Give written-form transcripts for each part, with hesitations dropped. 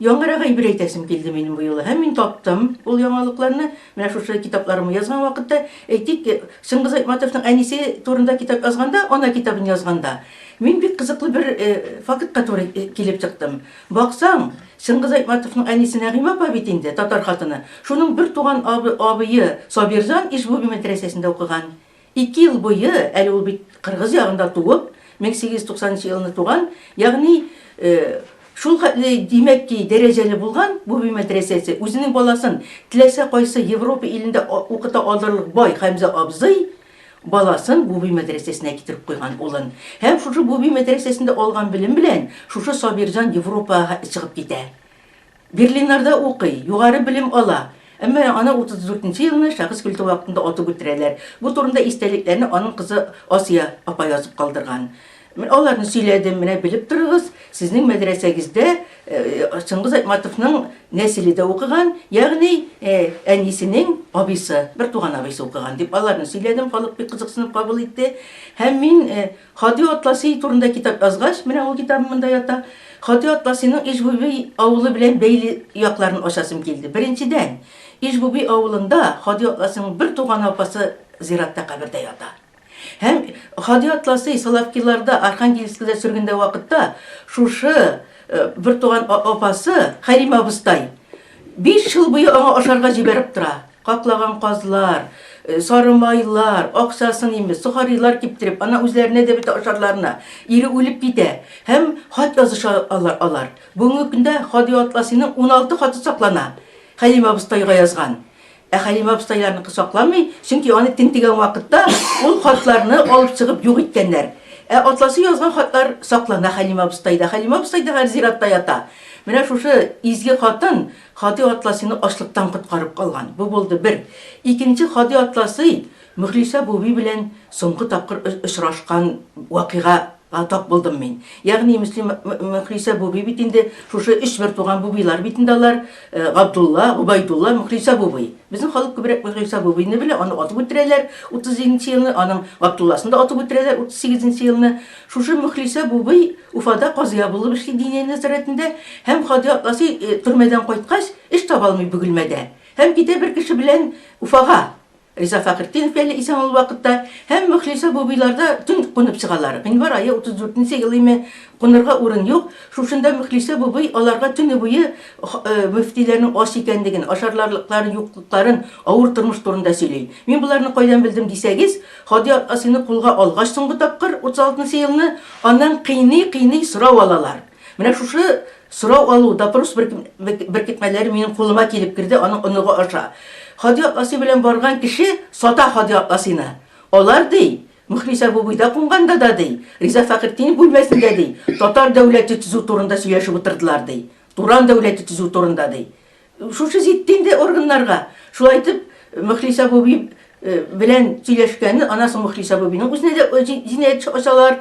Яңарак әйбер әйтәсем килде минем бу юлы. Һәм мин таптым ул яңалыкларны. Менә шушы китапларымны язган вакытта, әйтик, Чыңгыз Айтматовның әнисе турында китап язганда, Ана китабын язганда, мин бик кызыклы бер фактка туры килеп чыктым. Баксаң, Чыңгыз Айтматовның әнисе Нәгыймә апа бит инде, татар хатыны. Шуның бер туган абые Сабирҗан Ижбуби мәдрәсәсендә укыган. Ике ел буе, әле ул бит кыргыз ягында туып, 1890 нчы елны туган, ягъни шул хәтле, димәк ки, дәрәҗәле булган Буби мәдрәсәсе, үзенең баласын теләсә кайсы Европа илендә укыта алырлык бай Хәмзә абзый баласын Буби мәдрәсәсенә китереп куйган, улын. Һәм шушы Буби мәдрәсәсендә алган белем белән шушы Сабирҗан Европага чыгып китә. Берлиннарда укый, югары белем ала. Әмма аны 34 нче елны шәхес культы вакытында атып үтерәләр. Бу турында истәлекләрне аның кызы Асия апа язып калдырган. Мин аларны сөйләдем, менә белеп торыгыз, сезнең мәдрәсәгездә Чыңгыз Айтматовның нәселе дә укыган, ягъни әнисенең абыйсы, бертуган абыйсы укыган дип аларны сөйләдем, халык бик кызыксынып кабул итте. Һәм мин Һади Атласи турында китап язгач, менә ул китабым монда ята, Һади Атласиның Ижбуби авылы белән бәйле якларын ачасым килде. Беренчедән, Ижбуби авылында Һади Атласиның бер туган апасы зиратта кабердә ята. Һәм Һади Атласи Соловкиларда, Архангельскида сөргендә вакытта шушы бертуган апасы Хәлимә абыстай биш ел буе аңа ашарга җибәреп тора. Каклаган казлар, сары майлар, акчасын имеш, сохарилар киптереп, ана үзләренә дә бетә ашарларына. Ире үлеп китә. Һәм хат языша алар алар. Бүгенге көндә Һади Атласиның 16 хаты саклана. Хәлимә абыстайга язган. Ә Хәлимә абыстайларныкы сакланмый, чөнки аны тентегән вакытта ул хатларны алып чыгып юк иткәннәр. Ә Атласы язган хатлар саклана Хәлимә абыстайда. Хәлимә абыстай да хәзер зиратта ята. Менә шушы изге хатын Һади Атласыйны ачлыктан коткарып калган. Бу булды бер. Икенче Һади Атласый Мөхлисә Буби белән соңгы тапкыр очрашкан вакыйга га тап булдым мин. Ягъни Мөслим Мөхлисә Буби бит инде шушы өч бертуган Бубилар бит инде алар, Габдулла, Гобәйдулла, Мөхлисә Буби. Безнең халык күбрәк Мөхлисә Бубины белә, аны атып үтерәләр 37 нче елны, аның Габдулласын да атып үтерәләр 38 нче елны. Шушы Мөхлисә Бубый Уфада казыя булып эшли Диния нәзарәтендә һәм Һади Атласи төрмәдән кайткач, эш таба алмый Бөгелмәдә һәм китә бер кеше белән Уфага. Риза Фәхретдинов әле исән ул вакытта һәм Мөхлисә Бубыйларда төн кунып чыгалар. Гыйнвар ае 34 нче ел име, кунырга урын юк. Шушында Мөхлисә Бубый аларга төне буе мөфтиләрнең ач икәнлеген, ашарларлыклары юклыкларын, авыр тормыш турында сөйли. Мин боларны кайдан белдем дисәгез, Һади Атласыйны кулга алгач соңгы тапкыр, 36 нчы елны, аннан кыйный-кыйный сорау алалар. Менә шушы сорау алу, допрос беркетмәләре минем кулыма килеп керде аның оныгы аша. Һади Атласи белән барган кеше сата Һади Атласины. Алар, ди, Мөхлисә Бубыйда кунганда да, ди, Риза Фәхретдинов бүлмәсендә, ди, татар дәүләте төзү турында сөйләшеп утырдылар, ди. Туран дәүләте төзү турында, ди. Шушы җитте инде органнарга. Шулай итеп, Мөхлисә Буби белән сөйләшкәнен, аннан соң Мөхлисә Бубиның үзенә дә җинаять ачалар.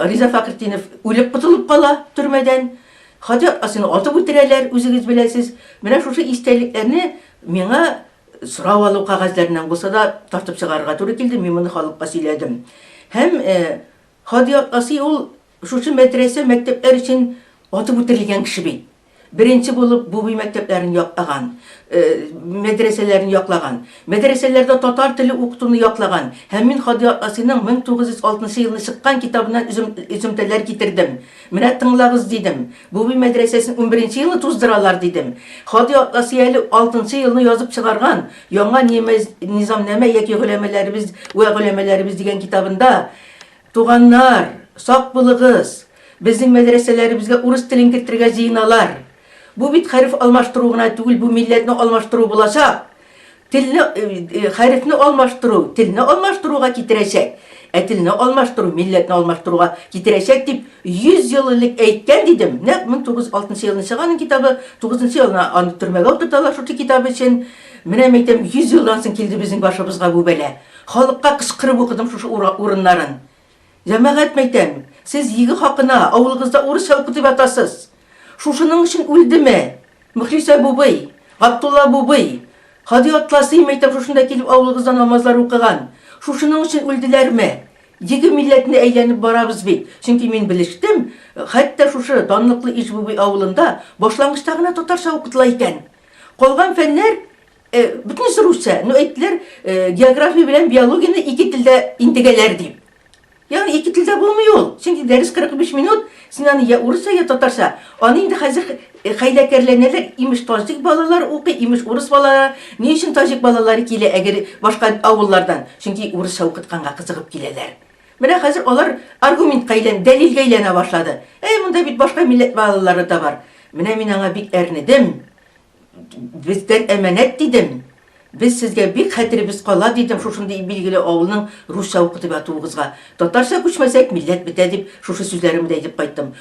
Риза Фәхретдинов үлеп котылып кала төрмәдән. Һади Атласины атып үтерәләр, үзегез беләсез. Менә шушы истәлекләрне миңа сорау алу кәгазьләреннән булса да тартып чыгарырга туры килде, мин моны халыкка сөйләдем. Һәм Һади Атласи ул шушы мәдрәсә, мәктәпләр өчен атып үтерелгән кеше бит. Беренче булып Буби мәктәпләрен яклаган, мәдрәсәләрен яклаган, мәдрәсәләрдә татар теле укытуны яклаган һәм мин Һади Атласиның 1906 нчы елны чыккан китабыннан өземтәләр китердем. Менә тыңлагыз, дидем, Буби мәдрәсәсен унберенче елны туздыралар, дидем. Һади Атласи әле алтынчы елны язып чыгарган Яңа низамнамә яки Голәмәләребез вә голәмәләребез дигән китабында, Туганнар, сак булыгыз! Безнең мәдрәсәләребезгә урыс телен кертергә җыеналар. Бу бит хәреф алмаштыру гына түгел, бу милләтне алмаштыру булачак. Телне, хәрефне алмаштыру, телне алмаштыруга китерәчәк. Ә телне алмаштыру, милләтне алмаштыруга китерәчәк дип 100 ел элек әйткән дидем. Нәкъ 1906 елны чыга аның китабы, 9 елны аны төрмәгә утырталар шушы китабы өчен. Менә мәйтәм, 100 елдан соң килде безнең башыбызга бу бәла. Халыкка кычкырып укыдым шушы урыннарын. Җәмәгать, мәйтәм, сез егэ хакына авылыгызда урысча укытып ятасыз. Шушының өчен үлдеме Мөхлисә бубый, Габдулла бубый, Һади Атласый, мәйтәм, шушында килеп авылыгызда намазлар укыган. Шушының өчен үлделәрме? Еге милләтне әйләнеп барабыз бит. Чөнки мин белештем, хәтта шушы данлыклы Иж-Бубый авылында башлангычта гына татарча укытыла икән. Калган фәннәр бөтенесе русча. Ну, әйттеләр, география белән биологияне ике телдә интегәләр дип. Ягъни ике телдә булмый ул. Чөнки дәрес 45 минут, син аны я урысча, я татарча. Аны инде хәзер хәйләкәрләнәләр, имеш таҗик балалары укый, имеш урыс балалары. Ни өчен таҗик балалары килә, әгәр башка авыллардан? Чөнки урысча укытканга кызыгып киләләр. Менә хәзер алар аргументка әйлән, дәлилгә әйләнә башлады. Әй, монда бит башка милләт балалары да бар. Менә мин аңа бик әрнедем. Бездән әманәт, дидем. Без сезгә бик хәтеребез кала, дидем, шушындый билгеле авылның русча укытып ятуыгызга. Татарча күчмәсәк, милләт бетә, дип, шушы сүзләремне дә әйтеп кайттым.